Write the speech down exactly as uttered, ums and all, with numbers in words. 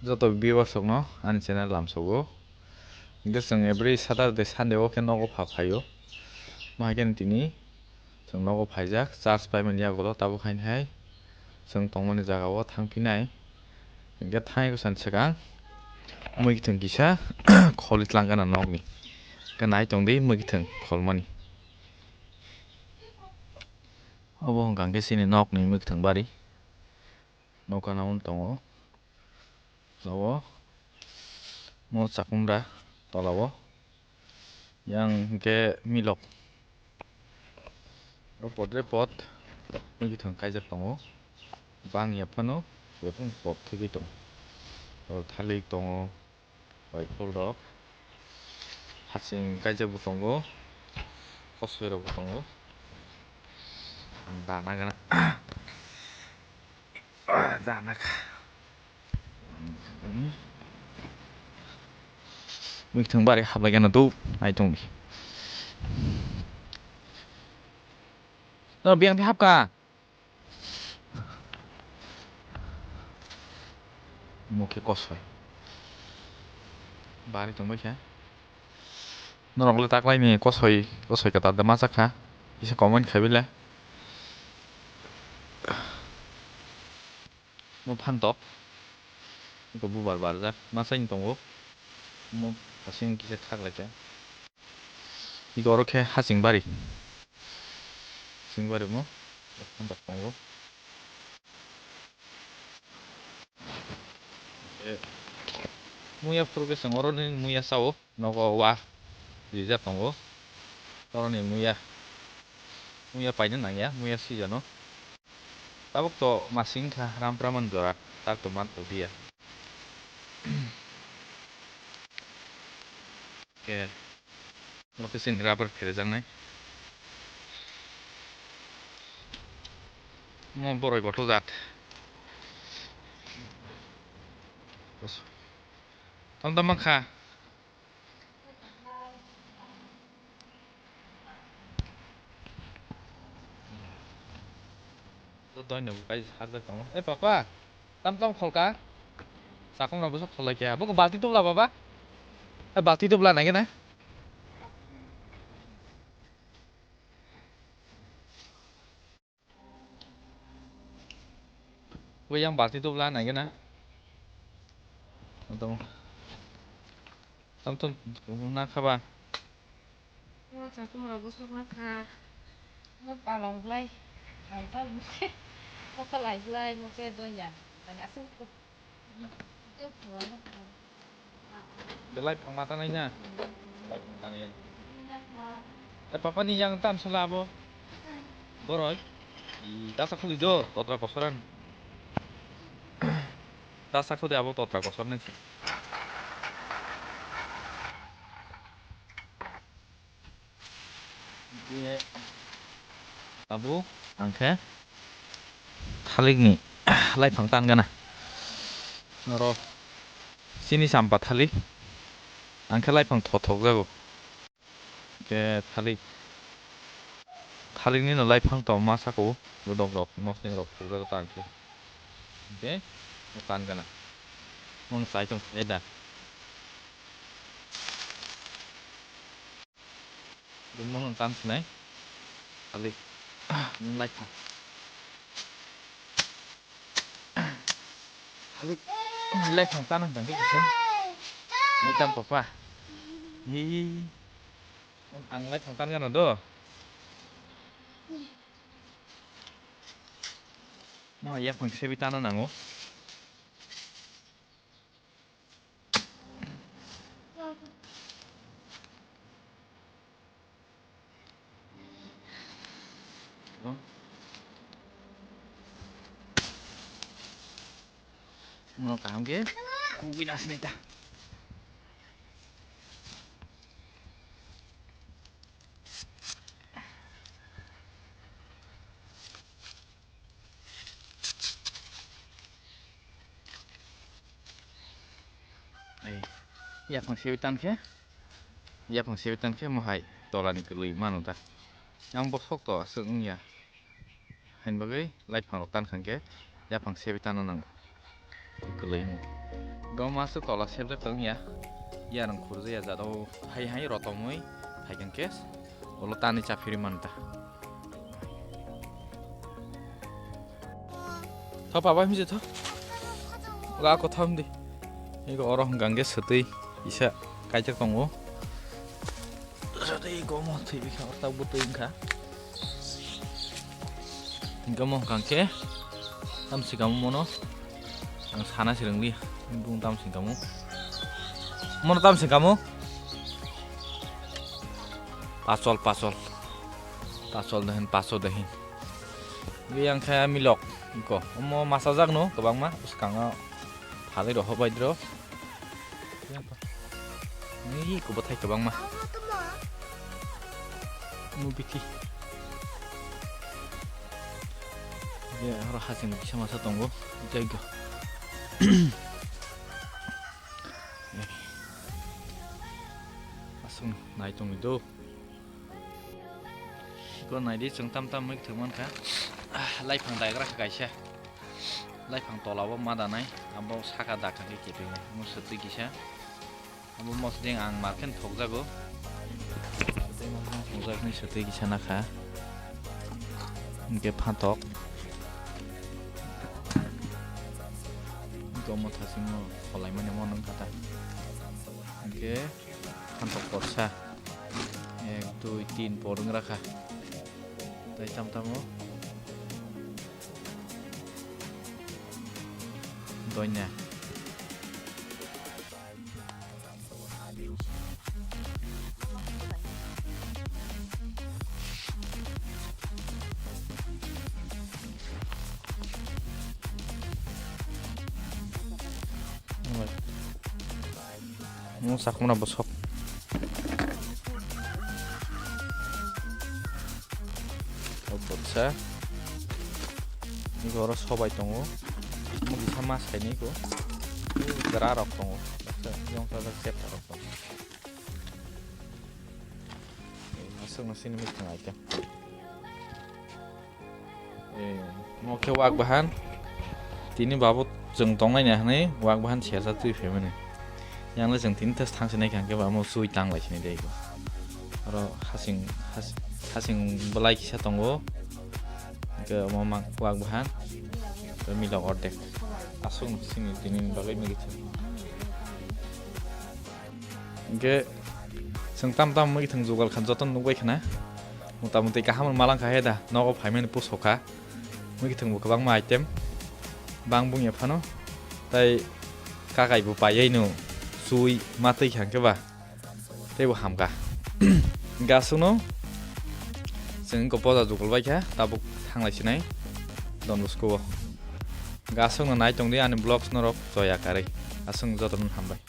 Joto viewers rokno ani channel lamsogo. Hingke chwng every Saturday, Sunday o khe nogo pha phaio. Mahaikhe tini chwng nogo phaijak, church paimani yagulo, tabuk haini hai chwng tongmani jagao thangphinai. Hingke thangwi bwsani swkang mwkhwtwng kisa kholi tlang gana nokni. Hingke nai tongdi mwkhwtwng kholmani. Obo hwnkha hingke chini nokni mwkhwtwng bari. Nokha nang tongo. Tabuk mo chakhumra tolao. Yang hingke milok. O pot re pot. Mwkhwtwng kaijak tongo. Bang ya phano. Befang pot thwgwi tongo. O thalik tongo. Bai phul rok. Hasing kaijak bo tongo. Kosoi rok bo tongo. Dana gana. Dana kha. Mwkhwtwng bari hablai gana do. Ai tong. No biang di hapka. Mokhe kosoi. Bari tongbai khe. Norok le taklaini kosoi, kosoi kwtal de ma chakha. Kisa comment khai bile. Mo phantok. Iko bubar barjak. Ma saini tongo. Mo hasing kisa khaklai khe. Iko oro khe hasing bari. Hasing bari mo. Phantok tongo. Eh, muya phuru khe chwng oroni muya sao, nogo wa rijak tongo. Oroni muya, muya paina nangya, muya sijano. Tabuk to masing kha rampra man jora, tak to man to dia. Khe, omo khe chini rubber pherejaknai. Omo boroi kothok jat. Tam tam mankha. Doi no guys, harjak tongo. Eh, papa, tam tam kholka. Sakong no bwswk kholai khe. Abo balti tubla, baba. Eh, balti tubla nai gana. Bo yang balti tubla nai gana. Tam tam na khaba. Mo chakhumrok bwswk ma kha. Mo palong glai. Ang ta mo khe lai glai, mo khe donya. Ang aswk. Belai phang mata nai na. Eh, papa ni yang tam sala abo. Boroi. Dasa khuli do, totra kosoran. Dasa khuli abo totra kosoran. Abo ang khe thalikni laiphang tan gana. Oro chini champa thalik. Ang khe laiphang thothok jago. Khe thalik, thalikni no laiphang to ma saka o, bodok rok, mosning rok phukjak ta ang khe. Hingke tan gana. Mung sai tong khe da. Bumung tan sinai. Thalik. Laiphang. Thalik. Laiphang tan ang tang khe kisa. Ni tam papa. Hi. Ang laiphang tan gana do. Mo yaphang sebi tana nango. Mo kaham khe kubi nasne ta. Ei, yaphang sebi tan khe, yaphang sebi tan khe mo hai tolani kwlwi mano ta. Yang bo sok to aswk wngya. Hain bagwi laiphang rok tan khan khe yaphang sebi tano nango. Kwlwi wng. Go masu tola sebjak tong ya. Ya rang khurja ya jado hai hai rotomoi hai kan kes. Olo tani chapiri manta. Tho papa himse tho. Ga ko tham di. Ego oro hanggang ge swtwi isa kaijak tongo. Swtwi gomo thwi bikha orta butwi wngkha. Gomo hangkhe tam sikamo mono ang sana sirwngli. Bung tam sikamo. Mono tam sikamo. Pachol, pachol. Pachol dahin, pachol dahin. Yang khe milok. Ko, omo masa jak no, kwbangma. Bwskango phalwi rok hobai dro. Ni ko bwthai kwbangma. Mu bithi. Ye, oro hasing kisa masa tongo. Jai go. Aswng nai tongwi do. Ko nai di, chwng tam tam wngwi thwk mankha. Ah, laiphang daigra kha kaisa. Laiphang tola o ma danai, abo saka dakha khe kepinai. Mo swtwi kisa. Abo mosdeng ang markhen thokjago. Thokjaknai swtwi kisa nakha. Hwnkhe phantok. Gomo thasingno kholaimani mono wngkha ta. Hwnkhe phantok porsa. Ek, dui, tin por wng rakha. Tai tam tamo. Doina. Mo sakmana bosok. Botsa. Ego oro sobai tongo. Mo kisa ma saini ego. Gra rok tongo. Baksa yong sa sa sep rok tongo. Aswk no sini mithang item. Eh, mo khe wak bahan. Tini babu chwng tongnai ni hwnwi wak bahan sersa twi phaimani. Yang le chwng tini test thang sinai kha, hwnkhe ba mo chui tang lai sini dei. Oro hasing, has-, hasing belai kisa tongo. Hwnkhe omo ma wak bahan. Tei milok ordek. Aswk sini tini bagwi mili chwng. Hwnkhe chwng tam tam mui thwng jugal kha joto nukbai khna. Mota moti kaham malang kha he da. Nogo phaimani puso kha. Mui thwng bo kwbangma item. Bang bung ya phano. Tai kakai bo paiyaino. Chui matwi kha hwnkhe ba. Tei bo hamkha. Gasukno chwng ko poja jugal bai kha. Tabuk thanglai sinai. Don Bosco o. Gasukno nai tongdi ani vlogs norok choya karwi. Aswk jotono hambai.